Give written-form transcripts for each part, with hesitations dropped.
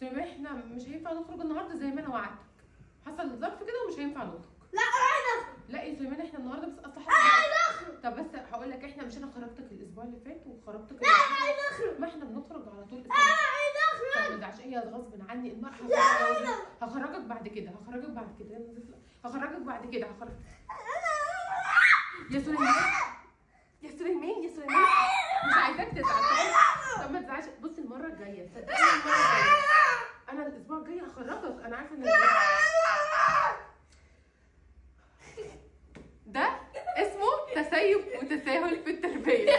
سليمان احنا مش هينفع نخرج النهارده زي ما انا وعدتك، حصل ظرف كده ومش هينفع نخرج. لا انا عايزه اخرج. لا يا سليمان احنا النهارده بس اصل انا عايزه اخرج. طب بس هقول لك، احنا مش انا خرجتك الاسبوع اللي فات وخرجتك. لا انا عايزه اخرج. ما احنا بنخرج على طول. انا عايزه اخرج. طب ما تزعلش، هي غصب عني المرة. هخرجك بعد كده، هخرجك بعد كده، هخرجك بعد كده، هخرج. يا سليمان يا سليمان يا سليمان مش عايزاك تزعل. طب ما تزعلش، بص المرة الجاية صدقني، المرة الجاية انا الاسبوع الجاي هخرجك، انا عارفه ان ده اسمه تسيب وتساهل في التربية.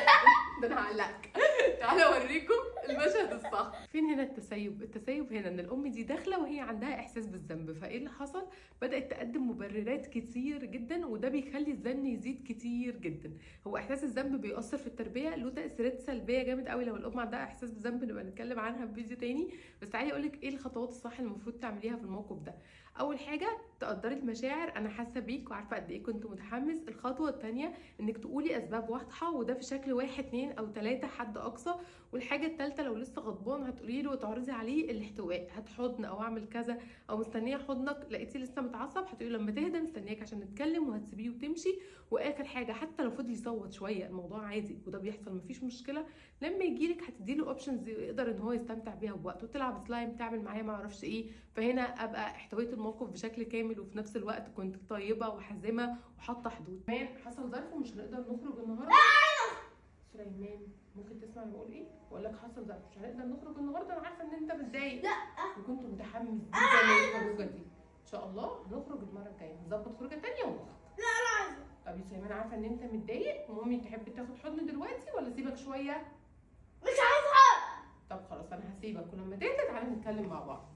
ده انا هعلقك. تعالوا اوريكم المشهد الصح. فين هنا التسيب؟ التسيب هنا ان الام دي داخله وهي عندها احساس بالذنب، فايه اللي حصل؟ بدات تقدم مبررات كتير جدا، وده بيخلي الذنب يزيد كتير جدا. هو احساس الذنب بيأثر في التربية، له تاثيرات سلبية جامد قوي. لو الام عندها احساس بالذنب نبقى نتكلم عنها في فيديو تاني، بس تعالي اقول لك ايه الخطوات الصح اللي المفروض تعمليها في الموقف ده. اول حاجة تقدري المشاعر، انا حاسه بيك وعارفه قد ايه كنت متحمس. الخطوة الثانية انك تقولي اسباب واضحة، وده في شكل 1 2 او 3 حد اقصى. والحاجة الثالثة لو لسه غضبان هتقولي له وتعرضي عليه الاحتواء، هات حضن او اعمل كذا او مستنيه حضنك، لقيتيه لسه متعصب هتقولي لما تهدى مستنياك عشان نتكلم، وهتسيبيه وتمشي. واخر حاجة حتى لو فضل يصوت شوية الموضوع عادي وده بيحصل مفيش مشكلة، لما يجيلك هتديله options يقدر ان هو يستمتع بيها بوقته، تلعب سلايم، تعمل معاه ما اعرفش ايه. فهنا ابقى احتويت الموقف بشكل كامل، وفي نفس الوقت كنت طيبة وحازمه وحاطه حدود. كمان حصل ظرف ومش هنقدر نخرج النهارده. سليمان ممكن تسمع انا بقول ايه؟ بقول لك حصل ظرف مش هنقدر نخرج النهارده، انا عارفه ان انت متضايق. لا وكنت متحمس جدا للخروجه دي، ان شاء الله هنخرج المرة الجاية، نظبط خروجه ثانية ونخرج. لا انا عايزه. طب يا سليمان عارفه ان انت متضايق، ومامي تحب تاخد حضن دلوقتي ولا اسيبك شوية؟ مش عايزه. طب خلاص انا هسيبك، ولما تهدى تعالى نتكلم مع بعض.